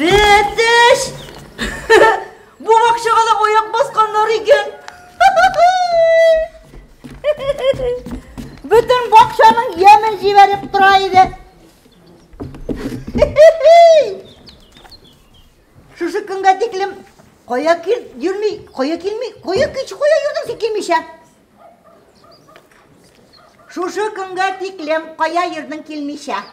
Бәтәч! Бу бакчага да аяк басканнар икән. Бөтен бакчаның ямен җибәреп тора иде. Шушы көнгә тиклем кая кил йөрми, кая килми, кая кич, кая йөрдең син килмичә? Шушы көнгә тиклем кая йөрдең килмичә?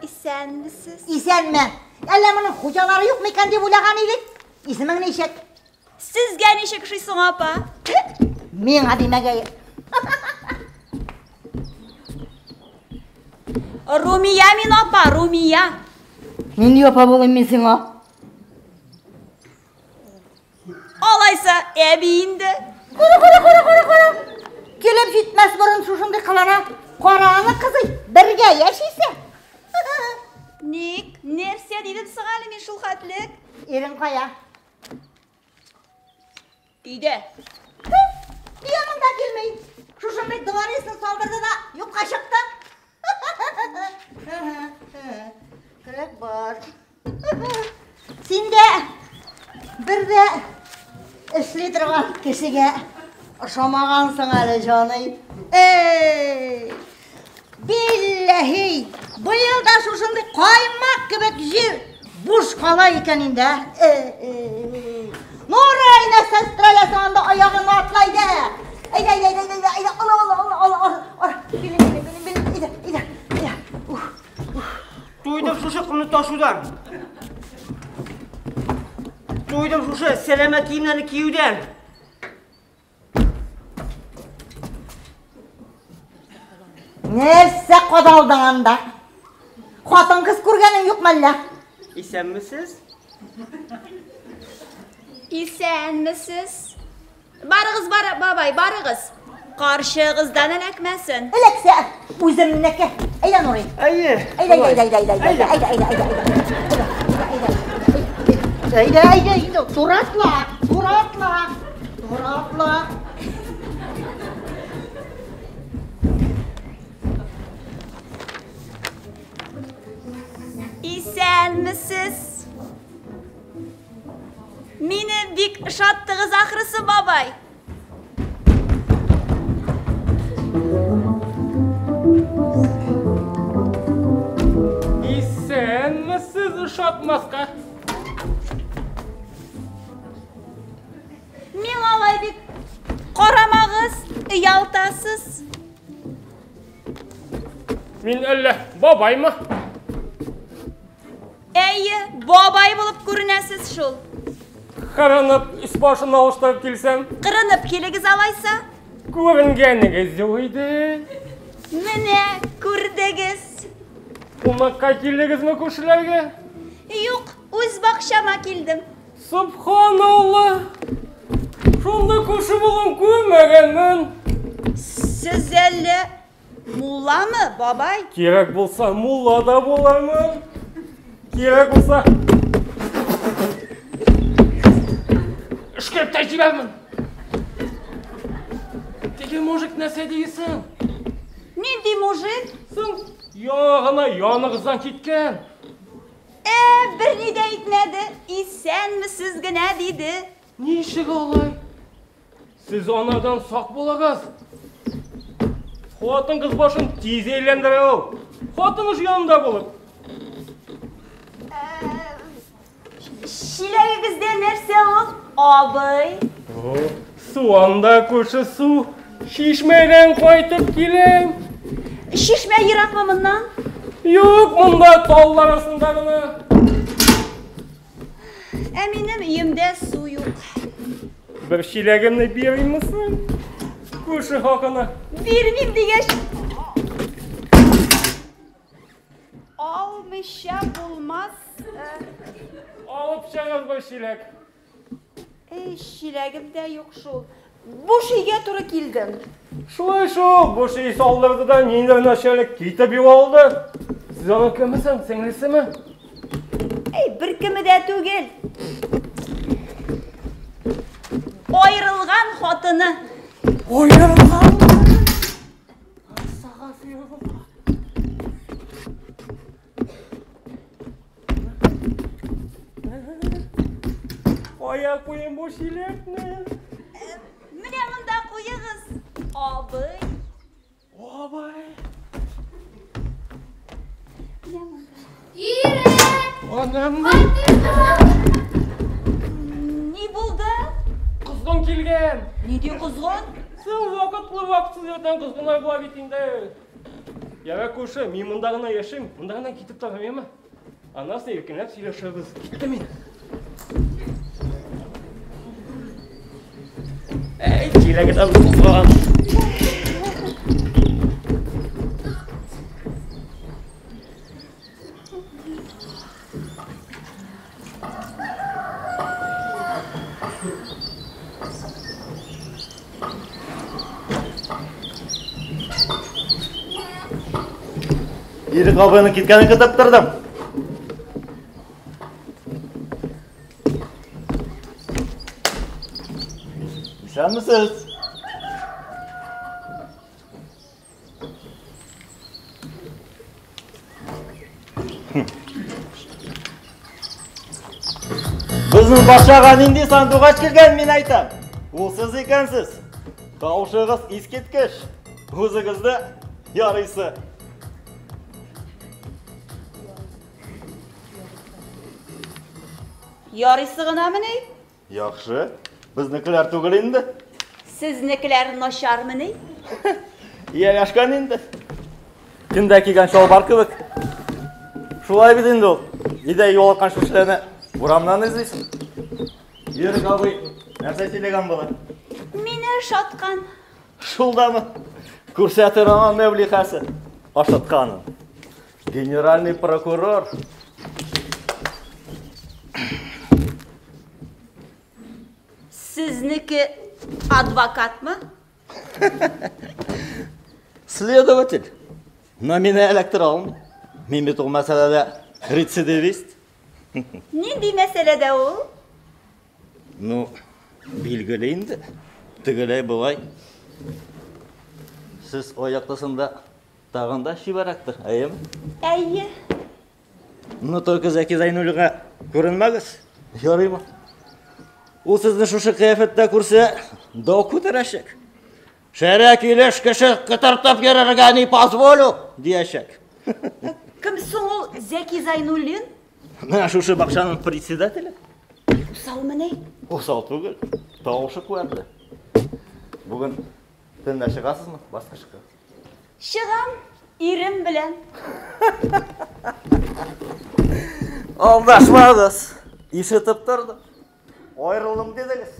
Исәнмесез. Исәнме? Әллә моның хуҗалары юк микән дип уйлаган идек. Исемең ничек? Сезгә ничек ошый соң, апа? Миңа димәгәе. Румия мин, апа, Румия. Нинди апа булыйм мин сиңа? Алайса, әби инде. Кара, кара, кара, кара, кара. Килеп җитмәс борын шушындый кылана. Кара аны, кызый, бергә яшисе. Ник? Нәрсә дидем соң әле мин шул хәтлек? Ирең кая? Өйдә. Нигә монда килми? Шушындый дворецны салдырды да юкка чыкты. Көрәк бар. Син дә бер дә эшли торган кешегә ошамагансың әле, җаный. Эй! Билләһи, быел да шушындый каймак кебек җир буш кала икән инде. Нурай, нәрсә өстерәләсең анда аягыңны атлай да. Әйдә, әйдә, әйдә, әйдә, әйдә, ала, ала, ала, ала, ала, ала. Биле, биле, биле, биле, әйдә, әйдә, әйдә. Ух, ух. Туйдым шушы комны ташудан. Туйдым шушы сәләмә киемнәрне киюдән. Нәрсә кадалдың анда? Хатын-кыз күргәнең юк мәллә? Исәнмесез? Исәнмесез. Барыгыз, бар, бабай, барыгыз. Каршыгыздан эләкмәсен. Эләксә, үземнеке. Әйдә, Нурый. Әйе. Әйдә, әйдә, әйдә, әйдә, әйдә, әйдә, әйдә, әйдә, әйдә. Әйдә, әйдә, әйдә, туратла, туратла, туратла. Исәнмесез. Мине бик ошаттыгыз ахрысы, бабай. Ошатмаска. Миңа алай бик карамагыз, оялтасыз. Мин әллә бабаймы? Әйе, бабай булып күренәсез шул. Кырынып, өс башын алыштырып килсәм? Кырынып килегез алайса. Күренгәнегез юк иде. Менә күрдегез. Кунакка килдегезме күршеләргә? Юк, үз бакчама килдем. Субханалла! Шундый күрше булуын күрмәгәнмен. Сез әллә мулламы, бабай? Кирәк булса, мулла да булырмын. Кирәк булса, өшкереп тә җибәрмен. Теге мужик нәрсә дисең? Нинди мужик? Соң, яңа гына яныгыздан киткән. Ә, берни дә әйтмәде, исәнмесез генә диде. Ничек алай? Сез анардан сак булыгыз. Хатын-кыз башын тиз әйләндерә ул. Хатыныш янында булып. Чиләгегездә нәрсә ул, абый? Су анда, күрше, су. Чишмәдән кайтып киләм. Чишмә еракмы моннан? Юк, монда таллар арасында гына. Ә минем өемдә су юк. Бер чиләгемне бирмисең? Күрше хакына. Бирмим дигәч, алмыйча булмас. Алып чыгыгыз бер чиләк. Эй, чиләгем дә юк шул. Буш өйгә туры килдем. Шулай шул, буш өй салдырды да ниндидер начальник китеп югалды. Сез аның кеме соң, сеңлесеме? Эй, беркеме дә түгел. Аерылган хатыны. Аерылган? Кая куйыйм бу чиләкне? Менә монда куегыз, абый. Абый. Менә монда. Ирек! Анаңны. Ни булды? Козгын килгән. Нинди козгын? Соң вакытлы вакытсыз йөргән козгыннар була бит инде. Ярар, күрше, мин монда гына яшим, монда гына китеп торам, яме? Аннан соң иркенләп сөйләшербез. Киттем мин. Әй, чиләге дә булган. Ирек абыйның киткәнен көтеп тордым. Исәнмесез. Безнең бакчага нинди сандугач килгән, мин әйтәм. Ул сез икәнсез. Тавышыгыз искиткеч. Үзегездә ярыйсы. Ярыйсы гынамыни? Яхшы. Безнекеләр түгел инде. Сезнекеләр начармыни? Ияләшкән инде. Көндә кигән чалбар кебек. Шулай бит инде ул. Өйдә югалткан шөшләне урамнан эзлисең. Ирек абый нәрсә сөйләгән була? Мине ошаткан. Шул дамы? Күрсәтер аңа Мәүлихәсе. Ашатканын. Генеральный прокурор. Сезнеке адвокатмы? Следователь. Но мине эләктерә алмый. Мин бит ул мәсьәләдә рецидивист. Нинди мәсьәләдә ул? Ну, билгеле инде. Тегеләй болай. Сез аяктысында тагын да чибәррәктер, әйеме? Әйе. Но только Зәки Зәйнуллинга күренмәгез. Ярыймы? Ул сезне шушы кыяфәттә күрсә, дау күтәрәчәк. Шәрә килеш кеше кытыртып йөрергә не позволю, диячәк. Кем соң ул Зәки Зәйнуллин? Менә шушы бакчаның председателе. Усалмыни? Усал түгел, тавышы куәтле. Бүген төнлә чыгасызмы баскычка? Чыгам, ирем белән. Алдашмагыз. Ишетеп тордым. Аерылдым дидегез.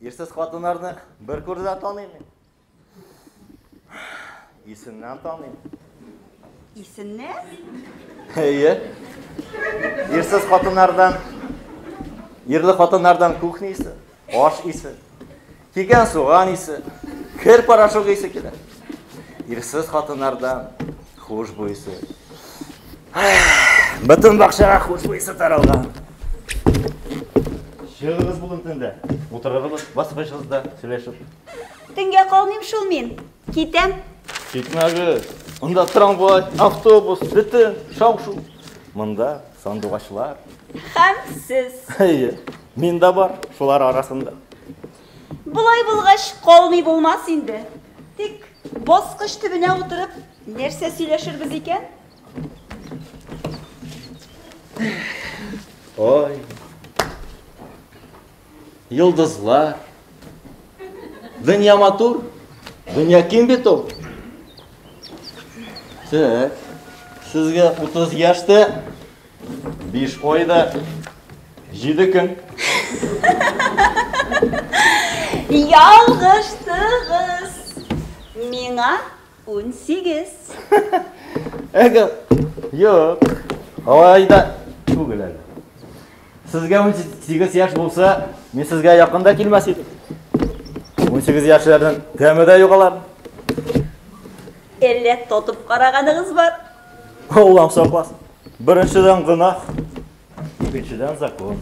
Ирсез хатыннарны бер күрүдә таныйм мин. Исеннән таныйм. Исеннән? Әйе. Ирсез хатыннардан, ирле хатыннардан кухня исе, аш исе, кикән суган исе, кер порошок исе килә. Ирсез хатыннардан хушбу исе. Бөтен бакчага хушбу исе таралган. Чыгыгыз бүген төндә. Утырырбыз баскычыгызда сөйләшеп. Төнгә калмыйм шул мин. Китәм. Китмәгез. Монда трамвай, автобус, бөтен шау-шу. Монда сандугачлар. Һәм сез. Әйе, мин дә бар шулар арасында. Болай булгач, калмый булмас инде. Тик баскыч төбенә утырып, нәрсә сөйләшербез икән? Ой. Йолдызлар. Дөнья матур. Дөнья киң бит ул. Так. Сезгә 30 яшьтә 5 айда 7 көн. Ялгыштыгыз. Миңа 18. Әгәр юк. Алай да түгел әле. Сезгә 18 яшь булса, мин сезгә якын да килмәс идем. 18 яшьләрнең тәме дә юк алар. Әллә татып караганыгыз бар? Аллам сакласын. Беренчедән гөнаһ, икенчедән закон.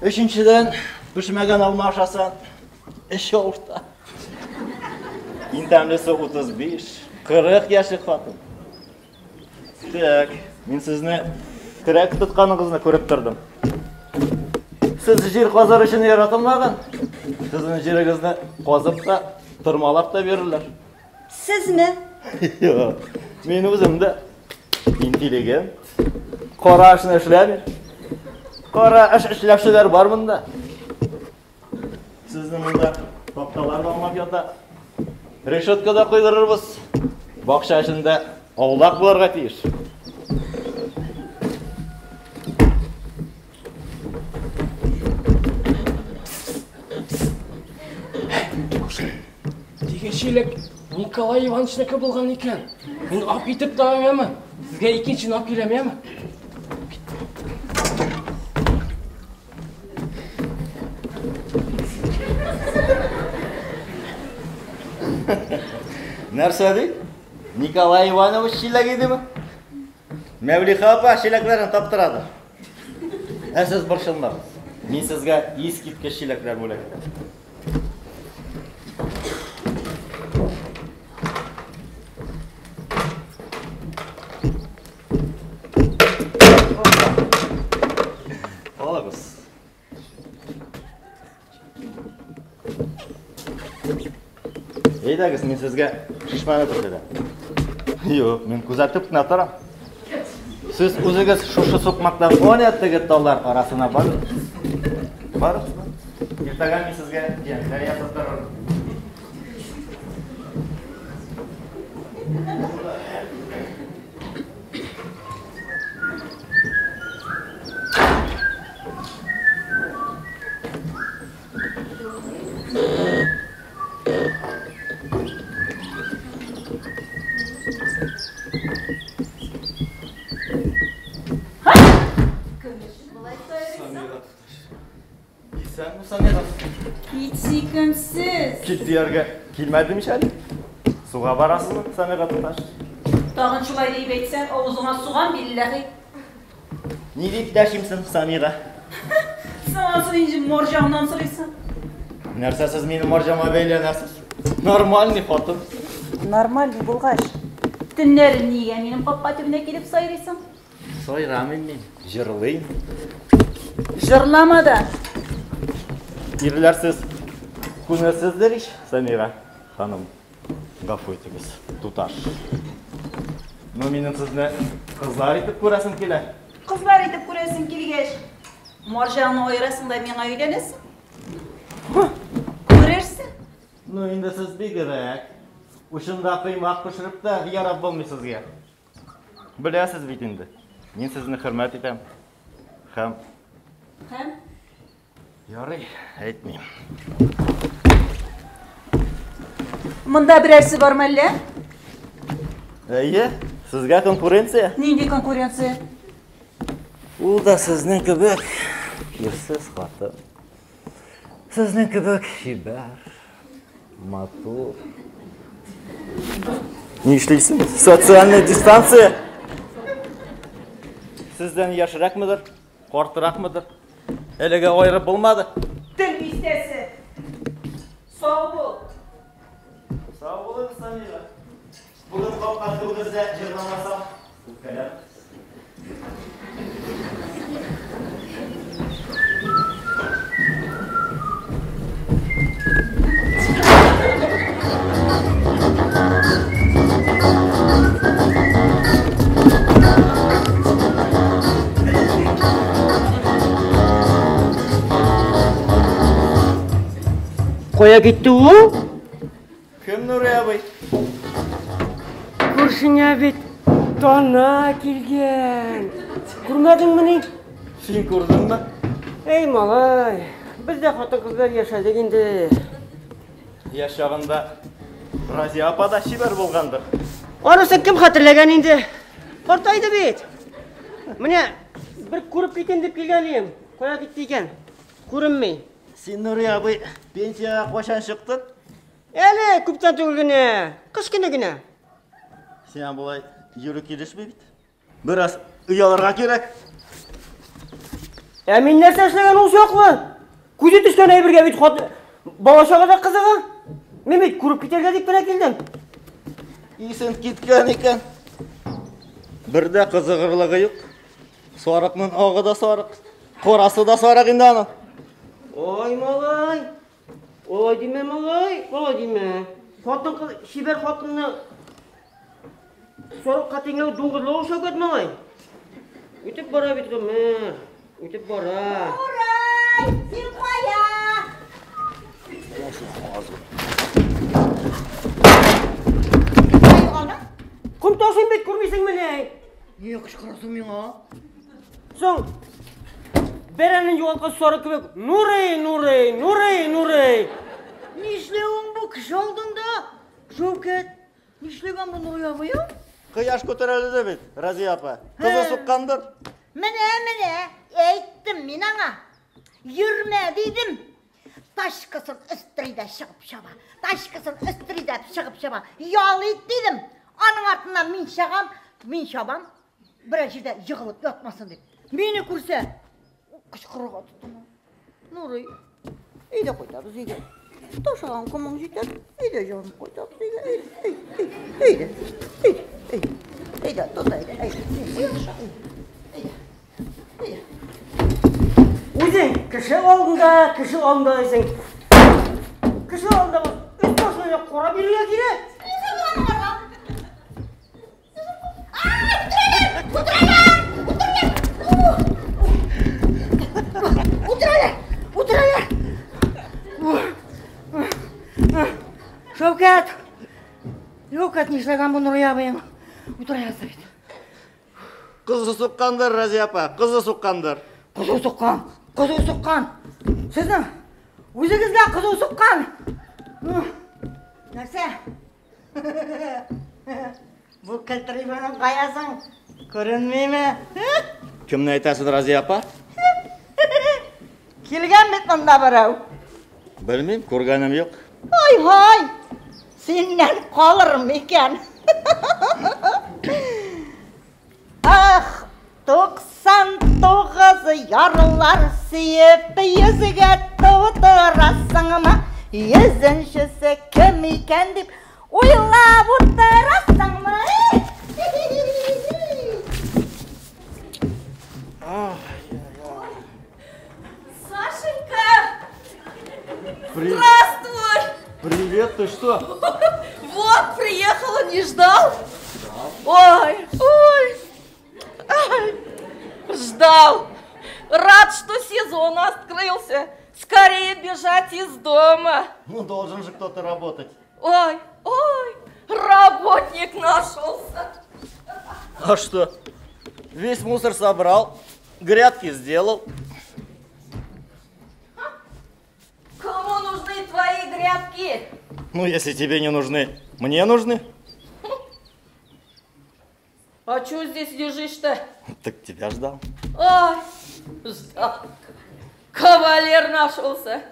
Өченчедән пешмәгән алма ашасаң, эч авырта. Иң тәмлесе 35, 40 яшьлек хатын. Так, мин сезне терәк тотканыгызны күреп тордым. Сез җир казыр өчен яратылмаган. Сезнең җирегезне казып та, тырмалап та бирерләр. Сезме? Юк, мин үзем дә интеллигент. Кара эшне эшләмим. Кара эш эшләүчеләр бар монда. Сезнең монда такталар да аунап ята. Решетка да куйдырырбыз. Бакча эчендә аулак булырга тиеш. Теге чиләк Николай Ивановичныкы булган икән. Мин алып китеп торам, яме? Сезгә икенчене алып киләм, яме? Нәрсә ди? Николай Иванович чиләк идеме? Мәүлиха апа чиләкләрен таптырадыр. Ә сез борчылмагыз. Мин сезгә искиткеч чиләкләр бүләк итәм. Алыгыз. Әйдәгез, мин сезгә чишмәне күрсәтәм. Юк, мин күзәтеп кенә торам. Сез үзегез шушы сукмактан әнә теге таллар арасына барыгыз. Барыгыз. Иртәгә мин сезгә җәннәр ясап торырмын. Исәнме, Самира? Кит сөйкемсез. Кит дияргә килмәдем ич әле. Суга барасызмы, Самира туташ? Тагын шулай дип әйтсәң, авызыңа сугам, билләһи. Ни дип дәшимсең, Самира? Соң ансын инде морҗаңнан сорыйсың. Нәрсә сез минем морҗама бәйләнәсез? Нормальный хатын. Нормальный булгач, төннәрен нигә минем капка төбенә килеп сайрыйсың? Сайрамыйм мин, җырлыйм. Җырлама да. Ирләрсез күңелсездер ич, Самира ханым. Гафу итегез, туташ. Но минем сезне Кызлар итеп күрәсем килә. Кызлар итеп күрәсең килгәч, марҗаңны аерасың да миңа өйләнәсең. Күрерсең. Ну инде сез бигрәк. Учында коймак пешереп тә ярап булмый сезгә. Беләсез бит инде. Мин сезне хөрмәт итәм. Һәм Һәм ярый, әйтмим. Монда берәрсе бармы әллә? Әйе, сезгә конкуренция. Нинди конкуренция? Ул да сезнең кебек ирсез хатын. Сезнең кебек чибәр, матур. Нишлисең? Социальная дистанция. Сездән яшьрәкмедер, картракмыдыр? Әлегә аерып булмады. Тел бистәсе. Сау бул. Сау булыгыз, Самира. Бүген капка төбегездә җырламасам, үпкәләр. Кая китте ул? Кем Нури абый? Күршеңә бит тана килгән. Күрмәдеңмени? Син күрдеңме? Эй, малай, без дә хатын-кызлар яшәдек инде. Яшь чагында Разия апа да чибәр булгандыр. Анысын кем хәтерләгән инде? Картайды бит. Менә бер күреп китим дип килгән идем. Кая китте икән? Күренми. Син, Нури абый, пенсиягә кайчан чыктың? Әле күптән түгел генә, кыш көне генә. Сиңа болай йөрү килешми бит. Бераз оялырга кирәк. Ә мин нәрсә эшләгән ул чаклы? Күзе төшкән әйбергә бит хат бала чага да кызыга. Мин бит күреп китәргә дип кенә килдем. Исең киткән икән. Бер дә кызыгырлыгы юк. Сарыкның агы да сарык, карасы да сарык инде аның. Ой, малай. Алай димә, малай, алай димә. Хатын-кыз, чибәр хатынны сарыкка тиңләү дуңгызлык ул, Шәүкәт малай. Үтеп бара бит гомер, үтеп бара. Нурый, син кая? Кая югалдың? Ком ташыйм бит, күрмисеңмени? Нигә кычкырасың миңа? Соң, бәрәнен югалткан сарык кебек, Нурый, Нурый, Нурый, Нурый. Нишләвең бу кеше алдында? Шәүкәт, нишләгән бу Нурый абый? Кояш күтәрелде бит, Разия апа. Кызы суккандыр. Менә, менә, әйттем мин аңа. Йөрмә дидем. Тачкасын өстери дә чыгып чаба. Тачкасын өстери дә чыгып чаба. Ял ит дидем. Аның артыннан мин чагам, мин чабам. Берәр җирдә егылып ятмасын дип. Мине күрсә, кычкырырга тотына. Нурый, өйдә кайтабыз өйгә. Ташыган комың җитәр, өйдә җанып кайтабыз өйгә. Өйдә, өйдә, өйдә. Әйдә, тот, әйдә, әйдә. Әйдә, әйдә. Үзең кеше алдында, кеше алдында дисең. Кеше алдында өс башына карап йөрергә кирәк. Утыралар, утыралар. Шәүкәт! Шәүкәт, нишләгән бу Нурый абыең? Утыра язды бит. Кызы суккандыр, Разия апа, кызы суккандыр. Кызу суккан, кызу суккан. Сезнең үзегезгә кызу суккан. Нәрсә? Бу кәлтерибәнең каясың? Күренмиме? Кемне әйтәсең, Разия апа? Килгән бит монда берәү. Белмим, күргәнем юк. Ай-һай! Синнән калыр микән? Ах, 99 ярлар сөеп йөзгә тутырасыңмы? Йөзенчесе кем икән дип уйлап утырасыңмы? Сашенька! Здравствуй! Привет, ты что? Вот, приехала, не ждал? Ой, ой. Ждал. Рад, что сезон открылся. Скорее бежать из дома. Ну, должен же кто-то работать. Ой, ой, работник нашелся. А что? Весь мусор собрал, грядки сделал. Кому нужны твои грядки? Ну, если тебе не нужны, мне нужны. А чё здесь лежишь-то? Так тебя ждал. Ой, ждал. Кавалер нашелся.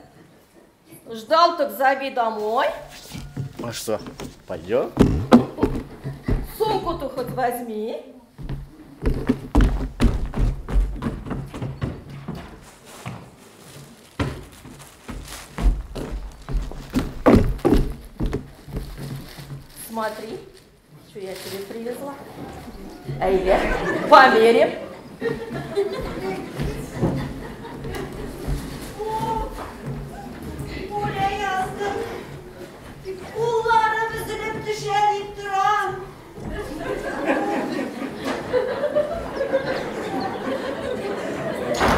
Ждал, так зови домой. А что, пойдем? Сумку-то хоть возьми. Смотри, что я тебе привезла. Айве, померим. Оля язды. Кулларым өзелеп төшә дип торам.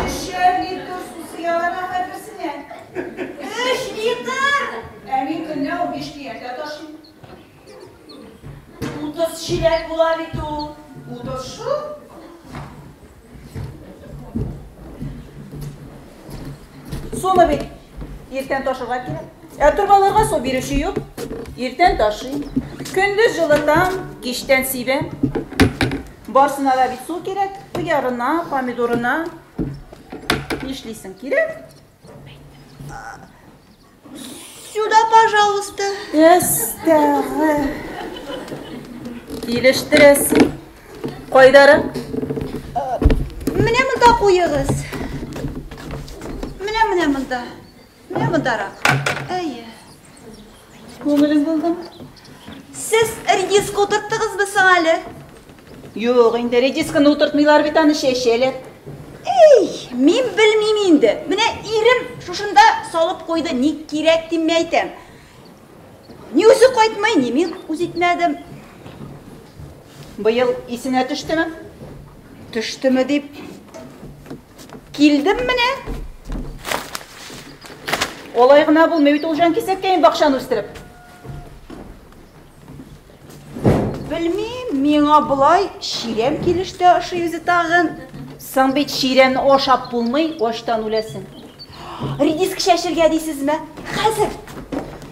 Өчәр литр су сыялар хәбәрсенә. 3 литр! Ә мин көненә 15 көянтә ташыйм. 30 чиләк була бит ул. 30 шул. Суны бит иртән ташырга кирәк. Ә торбаларга су бирүче юк. Иртән ташыйм. Көндез җылытам, кичтән сибәм. Барсына да бит су кирәк. Кыярына, помидорына. Нишлисең, кирәк? Сюда, пожалуйста. Әстәгы. Килештерәсең. Кайдарак? Менә монда куегыз. Менә менә монда. Менә мондарак. Әйе. Күңелең булдымы? Сез редиска утырттыгызмы соң әле? Юк, инде редисканы утыртмыйлар бит, аны чәчәләр. Эй, мин белмим инде. Менә ирем шушында салып куйды, ник кирәк дип мин әйтәм. Ни үзе кайтмый, ни мин үз итмәдем. Быел исенә төштеме? Төштеме дип килдем менә. Олай гына булмый бит ул җанкисәккәем бакчаны үстереп. Белмим, миңа болай чирәм килештә ошый үзе тагын. Соң бит чирәмне ашап булмый, ачтан үләсең. Редиска чәчергә дисезме? Хәзер.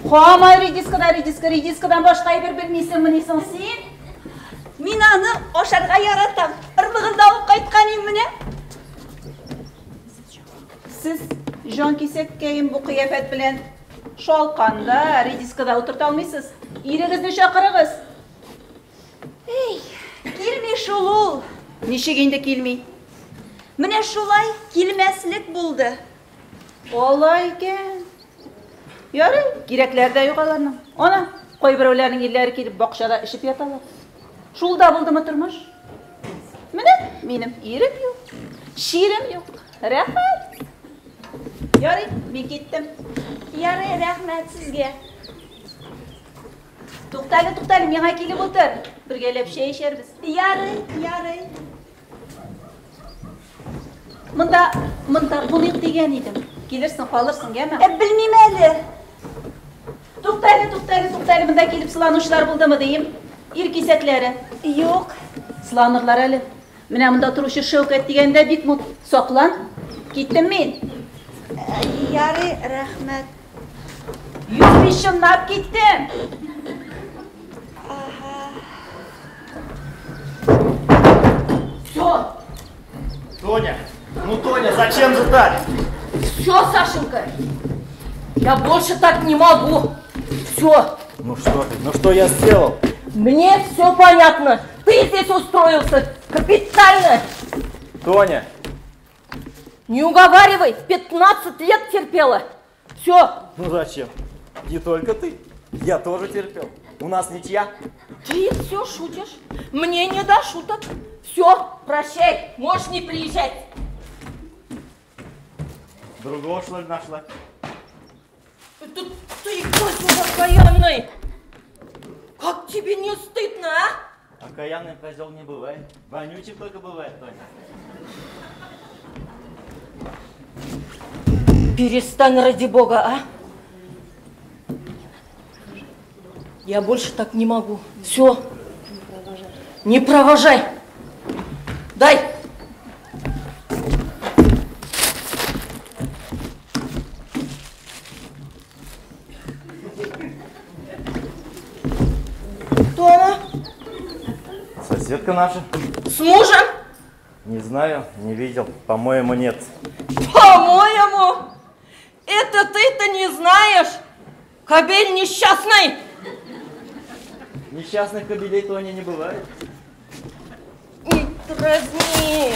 Хамай редиска да редиска, редискадан башка әйбер белмисеңмени соң син? Мин аны ашарга яратам. Орлыгын да алып кайткан идем менә. Сез җанкисәккәем бу кыяфәт белән шалканда, редискада утырта алмыйсыз. Ирегезне чакырыгыз. Эй, килми шул ул. Ничек инде килми? Менә шулай килмәслек булды. Алай икән. Ярый, кирәкләр дә юк аларның. Ана, кайберәүләрнең ирләре килеп бакчада эчеп яталар. Шул да булдымы тормыш? Менә минем ирем юк, чирем юк. Рәхмәт. Ярый, мин киттем. Ярый, рәхмәт сезгә. Туктале, туктале, миңа килеп утыр. Бергәләп чәй эчәрбез. Ярый, ярый. Монда, монда куныйк дигән идем. Килерсең, калырсың, яме? Белмим әле. Туктале, туктале, туктале, монда килеп сыланучылар булдымы дим? Ир кисәкләре. Юк. Сыланырлар әле. Менә монда торучы Шәүкәт дигәндә бик мут. Саклан. Киттем мин. Ярый, рәхмәт. Юк, мин чынлап киттем. Ага. Все. Тоня, ну Тоня, зачем же так? Все, Сашенька, я больше так не могу. Все. Ну что ты, ну что я сделал? Мне все понятно. Ты здесь устроился капитально. Тоня. Не уговаривай, 15 лет терпела. Все. Ну зачем? Не только ты. Я тоже терпел. У нас ничья. Ты все шутишь. Мне не до шуток. Все, прощай, можешь не приезжать. Другого, что ли, нашла? Это ты козел окаянный! Как тебе не стыдно, а? Окаянный козел не бывает. Вонючий только бывает, Тоня. Перестань, ради бога, а? Я больше так не могу. Все. Не провожай. Дай. Кто она? Соседка наша. С мужем? Не знаю, не видел. По-моему, нет. По-моему? Это ты-то не знаешь? Кобель несчастный! Несчастных кобелей, Тоня, не бывает. Не дразни.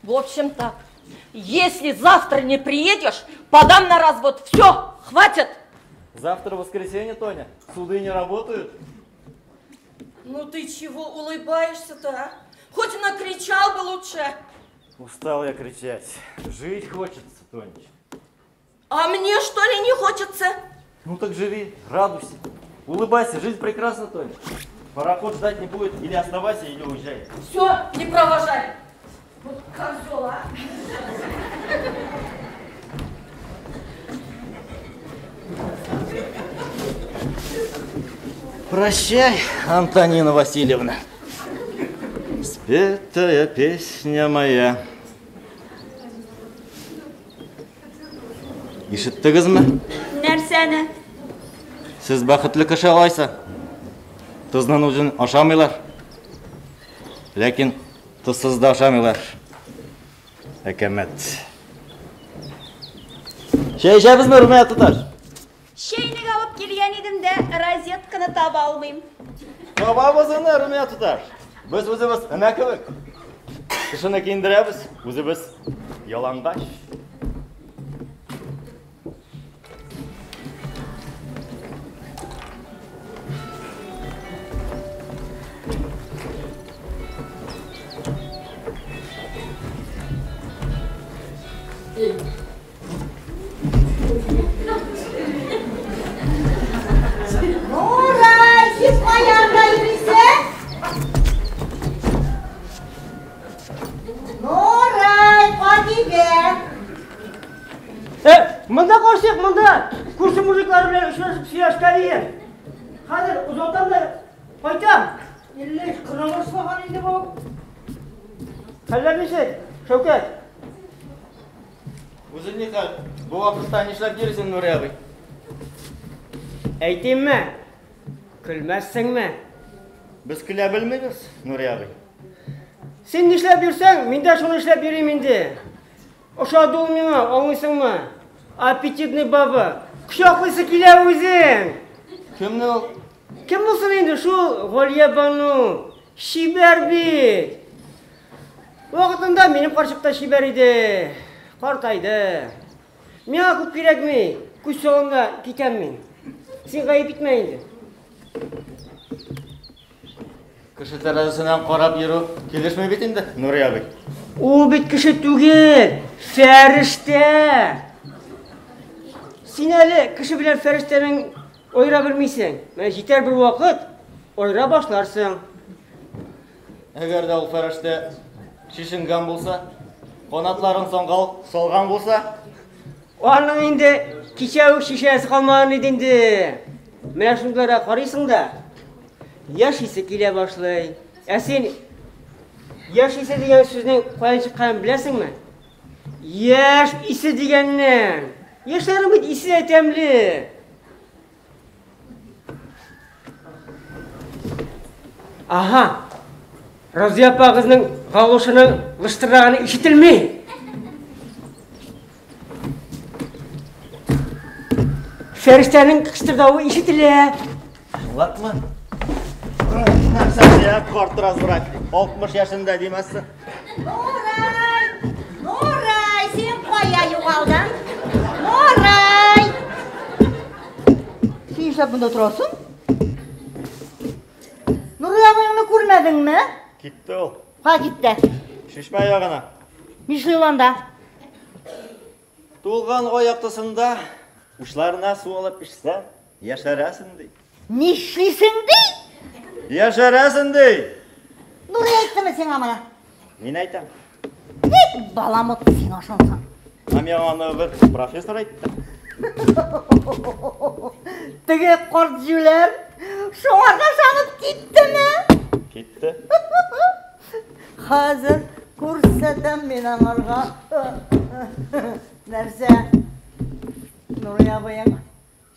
В общем так, если завтра не приедешь, подам на развод. Все, хватит. Завтра воскресенье, Тоня. Суды не работают. Ну ты чего улыбаешься-то, а? Хоть накричал бы лучше. Устал я кричать. Жить хочется, Тонечка. А мне что ли не хочется? Ну так живи, радуйся. Улыбайся, жизнь прекрасна, Тоня. Пароход ждать не будет, или оставайся, или уезжай. Все, не провожай. Вот козел, а. Прощай, Антонина Васильевна. Спетая песня моя. Ишеттегезме? Нәрсәне? Сез бәхетле кеше алайса. Тозның үзен ашамыйлар. Ләкин тозсыз да ашамыйлар. Әкәмәт. Чәй эчәбезме, Румия туташ? Чәйнек алып килгән идем дә, розетканы таба алмыйм. Табабыз аны, Румия туташ. Без үзебез энә кебек. Кешене киендерәбез, үзебез ялангач. Нурай, син каянда йөрисең? Нурай, Хатибә. Монда карчык, монда. Күрше мужиклары белән очрашып сөйләшкән идем. Хәзер озатам да кайтам. Илле кырык башлаган инде бу. Хәлләр ничек, Шәүкәт? Үзең ни хәл? Бу вакытта нишләп йөрисең, Нури абый? Әйтимме? Көлмәссеңме? Без көлә белмибез, Нури абый. Син нишләп йөрсәң, мин дә шуны эшләп йөрим инде. Ошады ул миңа, аңлыйсыңмы? Аппетитный баба. Кочаклыйсы килә үзең. Кемне ул? Кем булсын инде, шул Галия Бану. Чибәр бит. Вакытында минем карчык та чибәр иде. Картайды. Миңа күп кирәкми. Күз салам да китәм мин. Син гаеп итмә инде. Кеше тәрәзәсеннән карап йөрү килешми бит инде, Нури абый. Ул бит кеше түгел, фәрештә. Син әле кеше белән фәрештәнең аера белмисең. Менә җитәр бер вакыт, аера башларсың. Әгәр дә ул фәрештә шешенгән булса, канатларын соңга салган булса, аның инде кичә үк шешәсе калмаган иде инде. Менә шундыйларга карыйсың да, яшисе килә башлый. Ә син яшисе дигән сүзнең каян чыкканын беләсеңме? Яшь исе дигәннән. Яшьләрнең бит исе дә тәмле. Аһа, Разия апагызның галошының лыштырдаганы ишетелми. Фәрештәнең кыштырдавы ишетелә. Чынлапмы? Нәрсә я, карт развратник. 60 яшендә димәссең. Нурай! Нурай, син кая югалдың? Нурай! Син нишләп монда торасың? Нурай абыеңны күрмәдеңме? Китте ул. Кая китте? Чишмә ягына. Нишли ул анда? Тулган ай яктысында учларына су алып эчсәң, яшәрәсең ди. Нишлисең ди? Яшәрәсең ди. Нурай әйттеме сиңа моны? Мин әйтәм. Бик баламут син ашансың. Ә миңа аны бер профессор әйтте. Теге карт җүләр шуңарга ышанып киттеме? Китте. Хәзер күрсәтәм мин аңарга. Нәрсә? Нурый абыең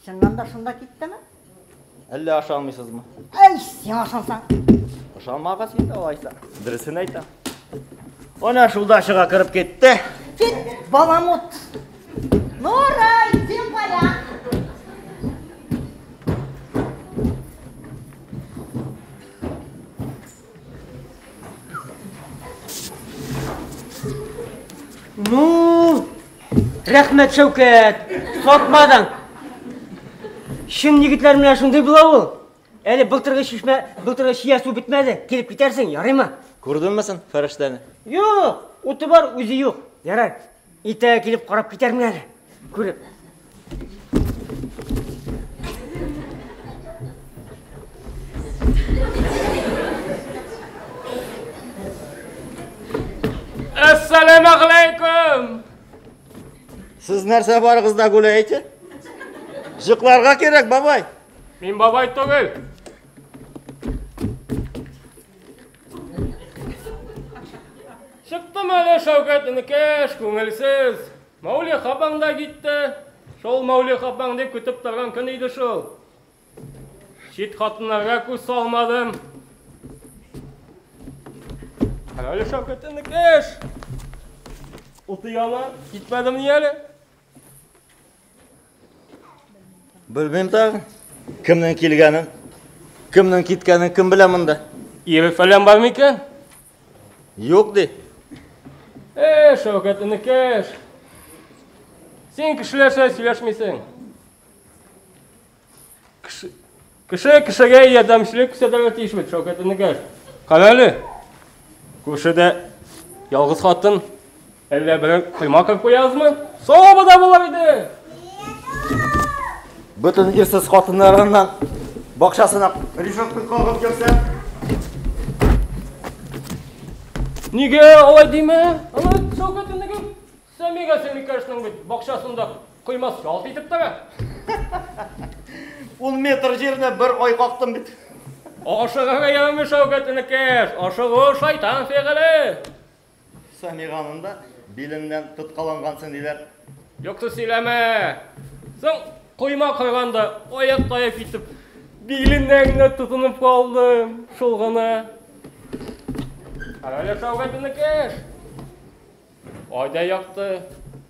чыннан да шунда киттеме? Әллә ышанмыйсызмы? Әй, сиңа ышансаң. Ышанмагыз инде алайса. Дөресен әйтәм. Ана шул дачага кереп китте. Кит, баламут. Нурый, син кая? Ну, рәхмәт, Шәүкәт, сатмадың. Чын егетләр менә шундый була ул. Әле былтыргы чишмә, былтыргы чия су бетмәде. Килеп китәрсең, ярыймы? Күрдеңме син фәрештәне? Юк, уты бар, үзе юк. Ярар, иртәгә килеп карап китәрмен әле. Күреп. Әссәламәгаләйкүм! Сез нәрсә барыгыз да гуляете? Җыкларга кирәк, бабай. Мин бабай түгел. Чыктым әле Шәүкәт энекәш, күңелсез. Мәүлиха апаң да китте. Шул Мәүлиха апаң дип көтеп торган көн иде шул. Чит хатыннарга күз салмадым. Әле Шәүкәт энекәш. Уты яна, китмәдем ни әле? Белмим тагын. Кемнең килгәнен, кемнең киткәнен кем белә монда? Ире фәлән бар микән? Юк ди. Э, Шәүкәт энекәш. Син кешеләрчә сөйләшмисең. Кеше, кеше кешегә ярдәмчелек күрсәтергә тиеш бит, Шәүкәт энекәш. Кара әле. Күршедә ялгыз хатын. Әллә берәр койма кырып куябызмы? Савабы да булыр иде. Бөтен ирсез хатыннарыннан бакчасына решетка кагып йөрсә. Нигә алай димә? Ана Шәүкәт энекәш, Сәмига сеңлекәшнең бит бакчасында коймасы ялт итеп тора. Ун метр җирне бер ай кактым бит. Ашыгырга ярамый, Шәүкәт энекәш. Ашыгу шайтан фигыле. Сәмиганың да биленнән тоткалангансың диләр. Юксы сөйләмә. Соң койма койганда аяк таеп китеп, биленнән генә тотынып калдым. Шул гына. Әле Шәүкәт энекәш. Ай да якты,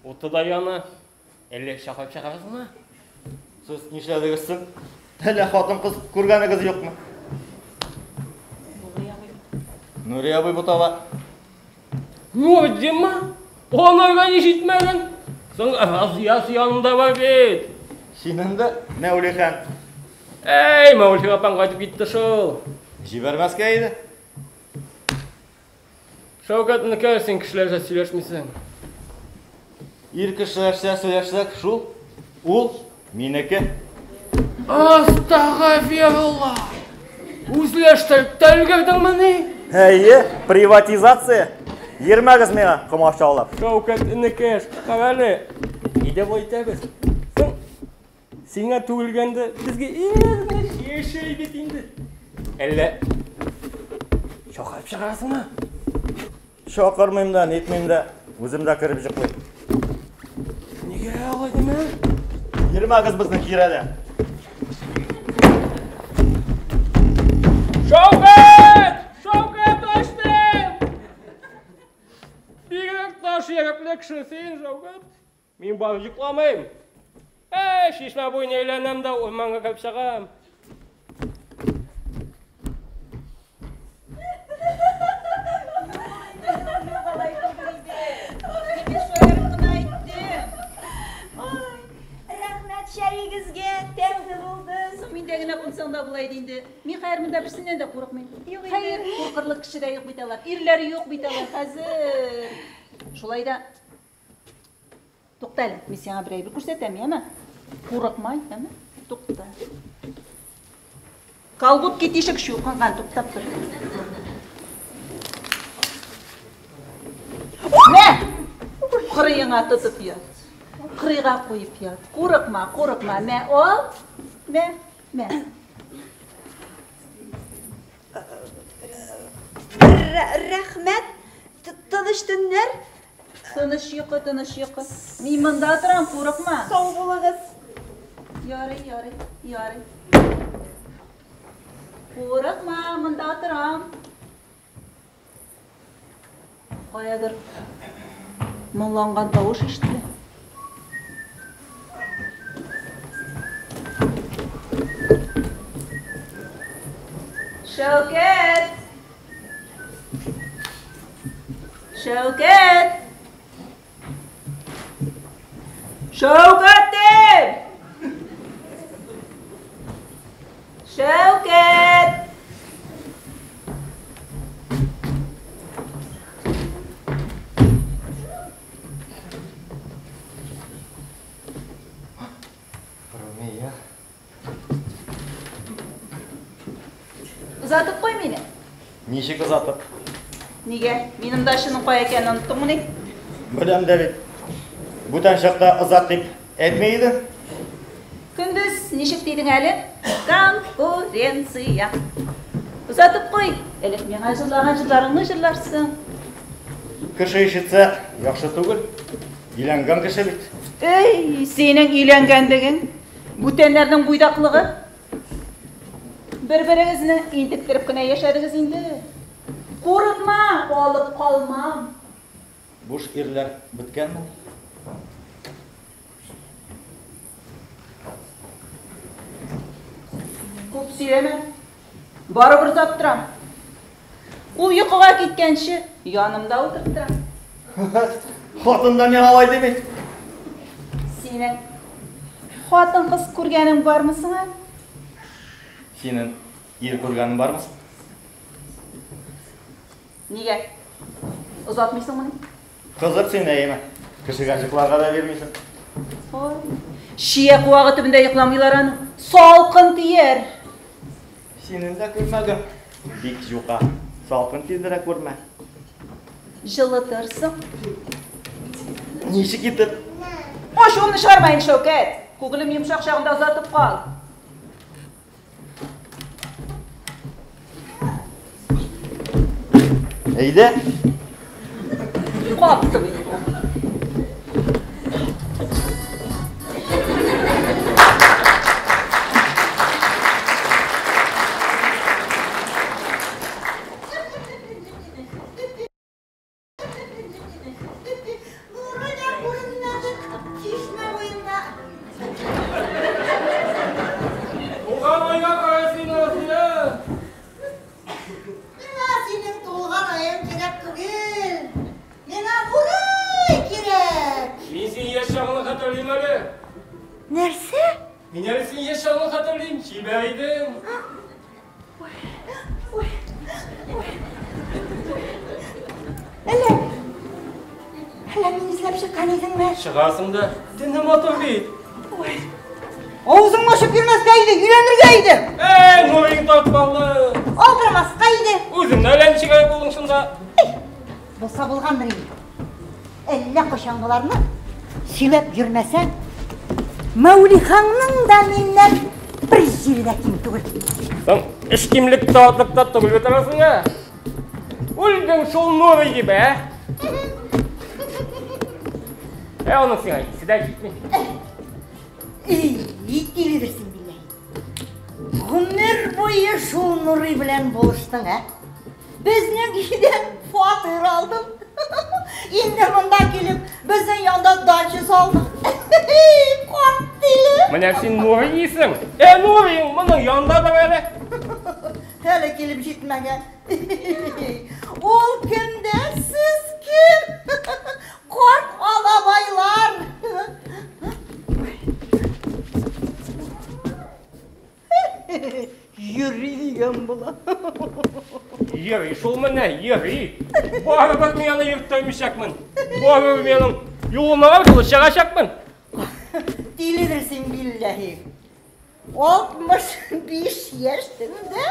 уты да яна. Әллә чакырып чыгарасыңмы? Сез нишләдегез соң? Әллә хатын-кыз күргәнегез юкмы? Нури абый бутала. Нур димме? Анарга ни җитмәгән? Соң Разиясы янында бар бит. Синең дә Мәүлихан. Әй, Мәүлихан апаң кайтып китте шул. Җибәрмәскә иде. Шәүкәт энекәш, син кешеләрчә сөйләшмисең. Ир кешеләрчә сөйләшсәк, шул, ул минеке. Астагфирулла! Үзләштереп тә өлгердеңмени? Әйе, приватизация. Йөрмәгез миңа комачаулап. Шәүкәт энекәш, кара әле. Әйдә болай итәбез. Соң, сиңа түгелгәндә безгә әз генә яшәй бит инде. Әллә чакырып чыгарасыңмы? Чакырмыйм да, нитмим дә, үзем дә кереп җыклыйм. Нигә алай димә? Йөрмәгез безнең тирәдә. Шәүкәт! Шәүкәт ачтым! Бигрәк таш йөрәкле кеше син, Шәүкәт. Мин барып йокламыйм. Әй, чишмә буена әйләнәм дә урманга кереп чыгам. Рәхмәт чәегезгә, тәмле булды. Соң миндә генә кунсаң да була иде инде. Мин хәер монда берсеннән дә курыкмыйм. Юк инде. Хәер, куркырлык кеше дә юк бит алар. Ирләре юк бит алар хәзер. Шулай да Тукта әле, мин сиңа бер әйбер күрсәтәм, яме? Курыкма, яме? Тукта. Колготки тишек чукынган, туктап тор. Мә! Кырыеңа тотып ят. Кырыйга куеп ят. Курыкма, курыкма. Мә, ал. Мә, мә. Рәхмәт. Тыныч төннәр. Тыныч йокы, тыныч йокы. Мин монда торам, курыкма. Сау булыгыз. Ярый, ярый, ярый. Курыкма, монда торам. Каядыр моңланган тавыш ишетелә. Шәүкәт! Шәүкәт! Шәүкәт дим! Шәүкәт! Румия. Озатып куй мине. Ничек озатып? Нигә? Минем дачаның кая икәнен оныттыңмыни? Беләм дә бит. Бүтән чакта озат дип әйтми идең. Көндез ничек дидең әле? Конкуренция. Озатып куй. Элек миңа җырлаган җырларыңны җырларсың. Кеше ишетсә, яхшы түгел. Өйләнгән кеше бит. Эй, синең өйләнгәнлегең, бүтәннәрнең буйдаклыгы. Бер-берегезне интектереп кенә яшәдегез инде. Курыкма, алып калмам. Буш ирләр беткәнме? Күп сөйләмә. Барыбер озатып торам. Ул йокыга киткәнче янымда утырып торам. Хатын да миңа алай дими. Синең хатын-кыз күргәнең бармы соң әле? Синең ир күргәнең бармы соң? Нигә? Озатмыйсыңмыни? Кызык син, әйеме? Кешегә йокларга да бирмисең. Ой, чия куагы төбендә йокламыйлар аны. Салкын тияр. Синең дә күлмәгең бик юка. Салкын тидерә күрмә. Җылытырсың. Ничек итеп? Ачуымны чыгарма инде, Шәүкәт. Күңелем йомшак чагында озатып кал. Әйдә. Каптым инде. Нуры да күренмәде чишмә буенда. Тулган айга кара син, Асия. Миңа синең тулган аең кирәк түгел. Миңа Нурый кирәк. Мин синең яшь чагыңны хәтерлим әле. Нәрсә? Мин әле синең яшь чагыңны хәтерлим. Чибәр идең. Әллә, әллә мине эзләп чыккан идеңме? Чыгасың да, төнне матур бит. Авызыңны ачып йөрмәскә иде, өйләнергә иде. Әй, Нурыең тартып алды. Алдырмаска иде. Үзеңне әллә ничек гаеп булдың шунда. Булса булгандыр инде. Әллә кайчангыларны сөйләп йөрмәсәң, Мәүлихаңның да миннән бер җире дә ким түгел. Соң эш кимлек татлыкта түгел бит арасың, ә? Үлдең шул Нурый дип, ә? Ә аның сиңа исе дә җитми. Эй, тиледер син, билләһи. Гомер буе шул Нурый белән булыштың, ә? Безнең өйдән фатир алдың. Инде монда килеп, безнең янда дача салдың. Карт тиле. Менә син Нурый дисең. Ә Нурыең моның янындадыр әле. Әле килеп җитмәгән. Ул кем дә, сез кем? Карт алабайлар. Йөри дигән була. Йөри шул менә, йөри. Барыбер мин аны йөрттермичәкмен. Барыбер мин аның юлына аркылы чыгачакмын. Тиледер син, билләһи. 65 яшендә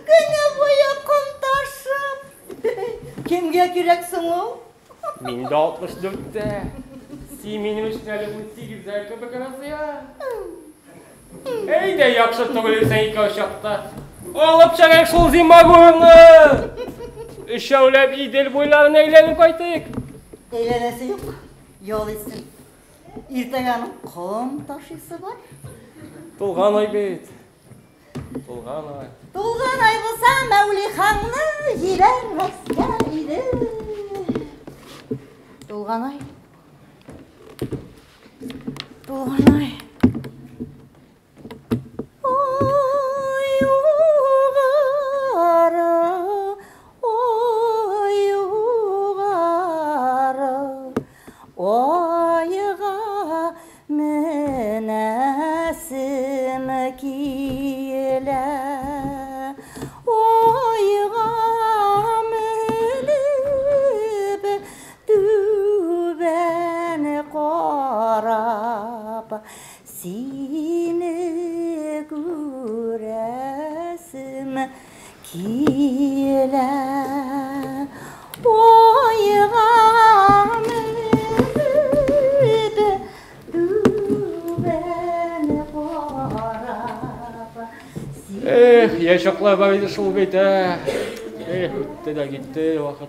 көне буе ком ташып. Кемгә кирәк соң ул? Мин дә 64-тә. Син минем өчен әле 18-дә кебек, Разыя. Әйдә, яхшы түгел исән икәү чакта. Алып чыгыйк шул зимагурны! Өчәүләп Идел буйларын әйләнеп кайтыйк. Әйләнәсе юк, ял итсен. Иртәгә аның ком ташыйсы бар. Тулган ай бит. Тулган ай. Тулган ай булса, Мәүлихаңны җибәрмәскә иде. Тулган ай. Тулган ай. Ай югары, ай югары, айга менәсем килә. Айга менеп, түбән карап, сине күрәсем килә. Айга менеп, түбән карап, Эх, яшь чаклар бар иде шул бит, ә. Эх, үтте дә китте вакыт.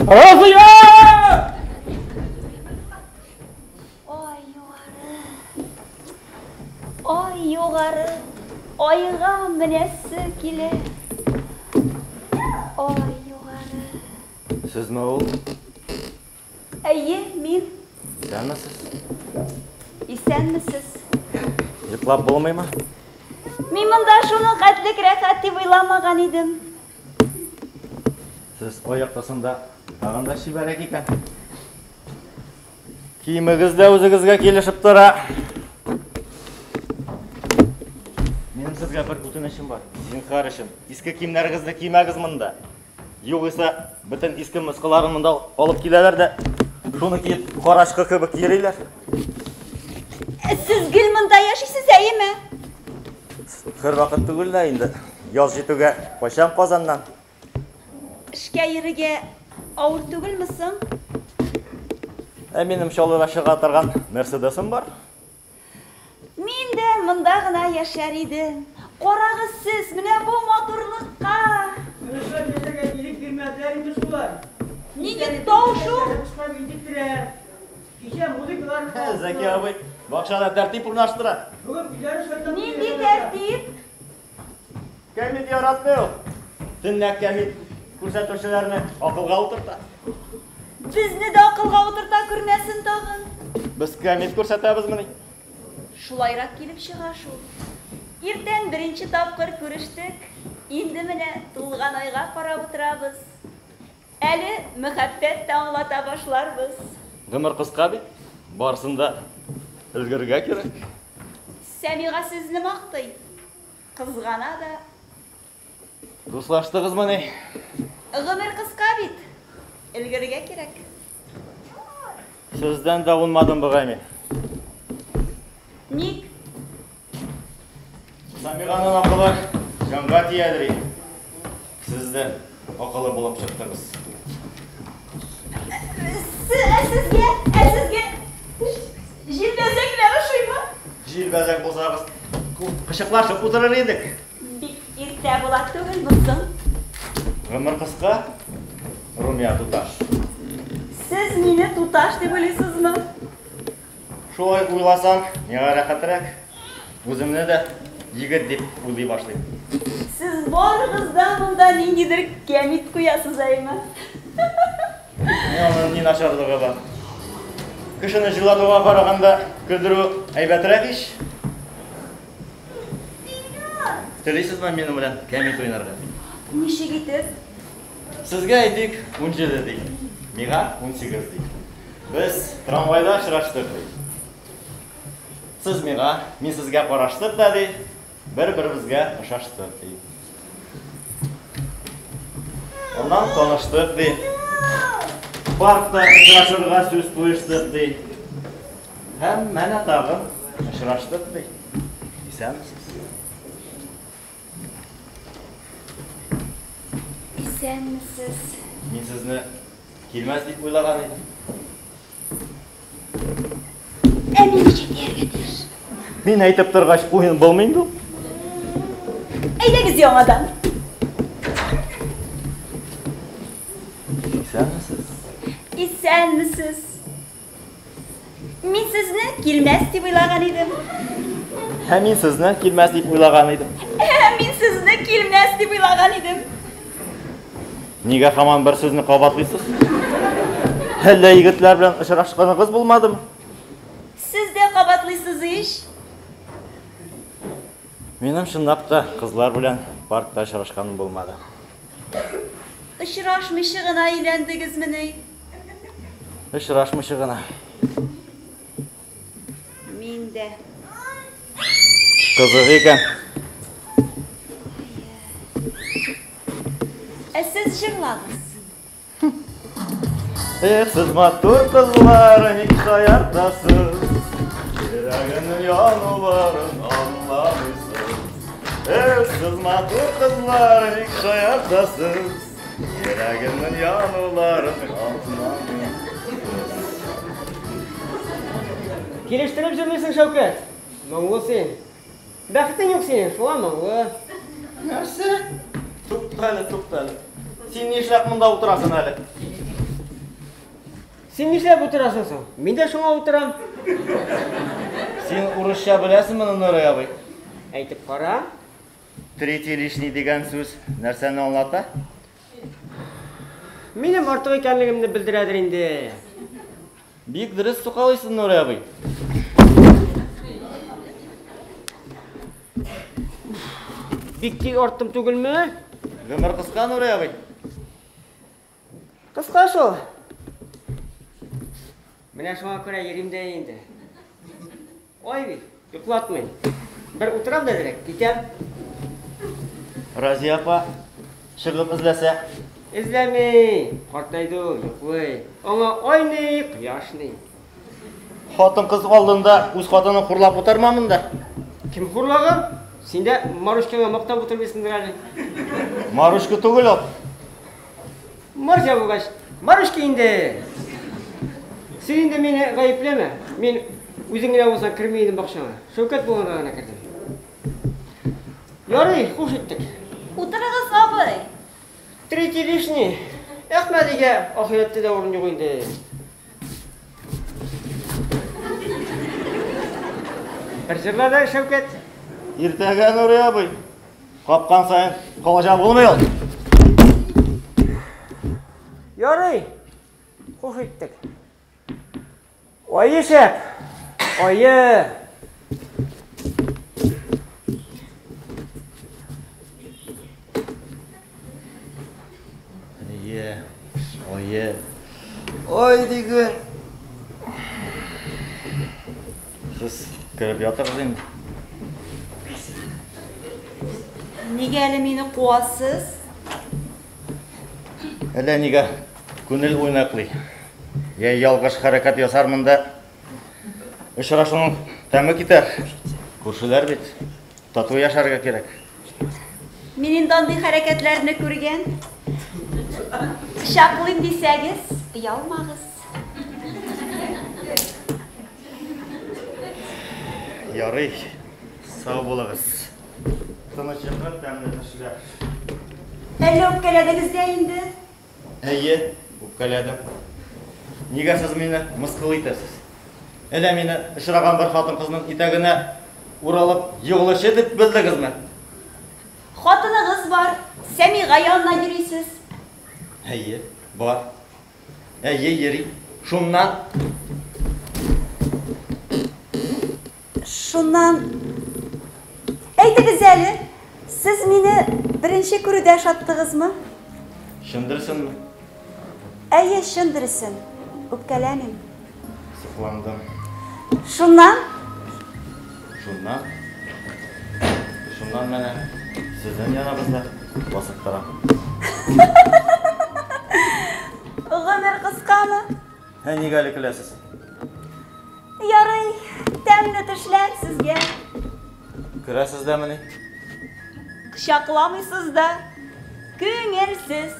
Разыя! Ай югары. Ай югары. Айга менәсе килә. Ай югары. Сезме ул? Әйе, мин. Исәнмесез? Исәнмесез. Йоклап булмыймы? Мин монда шуның хәтлек рәхәт дип уйламаган идем. Сез ай яктысында тагын да чибәррәк икән. Киемегез дә үзегезгә килешеп тора. Минем сезгә бер үтенечем бар. Зинһар өчен, иске киемнәрегезне кимәгез монда. Югыйсә, бөтен иске мыскыларын монда алып киләләр дә, шуны киеп карачкы кебек йөриләр. Сез гел монда яшисез, әйеме? Һәрвакыт түгел дә инде. Яз җитүгә кайчан Казаннан? Эшкә йөрергә авыр түгелме соң? Ә минем Чаллыда чыга торган Мерседесым бар. Мин дә монда гына яшәр идем. Карагыз сез менә бу матурлыкка. Тынычлап яшәргә ирек бирмәделәр инде шулар. Нинди тау шул? Кышлап интектерә. Кичә музыкалар. Зәки абый бакчада тәртип урнаштыра. Бүген өйләре шайтан. Нинди тәртип? Кәмит яратмый ул. Төнлә кәмит күрсәтүчеләрне акылга утырта. Безне дә акылга утырта күрмәсен тагын. Без кәмит күрсәтәбезмени? Шулайрак килеп чыга шул. Иртән беренче тапкыр күрештек. Инде менә тулган айга карап утырабыз. Әле мәхәббәт тә аңлата башларбыз. Гомер кыска бит. Барысын да өлгерергә кирәк. Сәмига сезне мактый. Кызгана да. Дуслаштыгызмыни? Гомер кыска бит. Өлгерергә кирәк. Сездән дә уңмадым бугай мин. Ник? Сәмиганың акылы җанга тиядер. Сез дә акыллы булып чыктыгыз. Ә сезгә, ә сезгә җилбәзәкләр ошыймы? Җилбәзәк булсагыз, кочаклашып утырыр идек. Бик иртә була түгелме соң? Гомер кыска, Румия туташ. Сез мине туташ дип уйлыйсызмы? Шулай уйласам, миңа рәхәтрәк. Үземне дә егет дип уйлый башлыйм. Сез барыгыз да монда ниндидер кәмит куясыз, әйме? Ни аның ни начарлыгы бар? Кешене җылатуга караганда көлдерү әйбәтрәк ич. Телисезме минем белән кәмит уйнарга? Ничек итеп? Сезгә әйтик, 17 ди. Миңа 18 ди. Без трамвайда очраштык ди. Сез миңа, мин сезгә караштык та ди, бер-беребезгә ошаштык ди. Аннан таныштык ди. Паркта очрашырга сүз куештык ди. Һәм менә тагын очраштык ди. Исәнмесез? Исәнмесез. Мин сезне килмәс дип уйлаган идем. Ә мин ничек дияргә тиеш? Мин әйтеп торгач, уен булмый инде ул. Әйдәгез яңадан. Исәнмесез. Исәнмесез. Мин сезне килмәс дип уйлаган идем. Ә мин сезне килмәс дип уйлаган идем. Ә мин сезне килмәс дип уйлаган идем. Нигә һаман бер сүзне кабатлыйсыз? Әллә егетләр белән очрашканыгыз булмадымы? Сез дә кабатлыйсыз ич. Минем чынлап та кызлар белән паркта очрашканым булмады. Очрашмыйча гына өйләндегезмени? Очрашмыйча гына. Мин дә. Кызык икән. Ә сез җырлагыз. Эх, сез матур кызлар, ник шаяртасыз? Йөрәгемнең януларын аңламыйсыз. Эх, сез матур кызлар, ник шаяртасыз? Йөрәгемнең януларын аңламыйсыз. Килештереп җырлыйсың, Шәүкәт. Моңлы син. Бәхетең юк синең, шуңа моңлы. Нәрсә? Тукта әле, тукта әле. Син нишләп монда утырасың әле? Син нишләп утырасың соң? Мин дә шуңа утырам. Син урысча беләсеңме, Нурый абый? Әйтеп кара. Третий лишний дигән сүз нәрсәне аңлата? Минем артык икәнлегемне белдерәдер инде. Бик дөрес сукалыйсың, Нурый абый. Бик тиз арттым түгелме? Гомер кыска, Нурый абый. Кыска шул. Менә шуңа күрә йөрим дә инде. Ай бит, йоклатмый. Бер утырам да дирәк, китәм. Разия апа чыгып эзләсә? Эзләми, картайды ул, йоклый. Аңа ай ни, кояш ни. Хатын-кыз алдында үз хатынын хурлап утырма монда. Кем хурлаган? Син дә Марушкаңа мактап утырмыйсыңдыр әле. Марушка түгел ул. Марҗа булгач, Марушка инде. Син инде мине гаепләмә. Мин үзең генә булсаң керми идем бакчаңа. Шәүкәт булганга гына кердем. Ярый, хуш иттек. Утырыгыз, абый. Третий лишний. Әхмәдигә ахирәттә дә урын юк инде. Бер җырла да, Шәүкәт. Иртәгә, Нурый абый. Капкан саен калача булмый ул. Ярый. Хуш иттек. Ае шәп. Ае. Әйе, ае. Ай диген. Сез кереп ятыгыз инде. Нигә әле мине куасыз? Әллә нигә күңел уйнаклый. Я ялгыш хәрәкәт ясармын да очрашуның тәме китәр. Күршеләр бит. Тату яшәргә кирәк. Мин инде андый хәрәкәтләрне күргән. Кочаклыйм дисәгез, оялмагыз. Ярый, сау булыгыз. Тыныч йокы, тәмле төшләр. Әллә үпкәләдегез дә инде? Әйе, үпкәләдем. Нигә сез мине мыскыл итәсез? Әллә мине очраган бер хатын-кызның итәгенә уралып егылучы дип белдегезме? Хатыныгыз бар, Сәмига янына йөрисез. Әйе, бар. Әйе, йөри. Шуннан? Шуннан әйтегез әле, сез мине беренче күрүдә ошаттыгызмы? Чын дөресенме? Әйе, чын дөресен. Үпкәләмим. Сокландым. Шуннан? Шуннан? Шуннан менә сезнең яныбызда басып торам. Гомер кыскамы? Ә нигә әле көләсез? Ярый, тәмле төшләр сезгә. Керәсез дәмени? Кочакламыйсыз да. Күңелсез.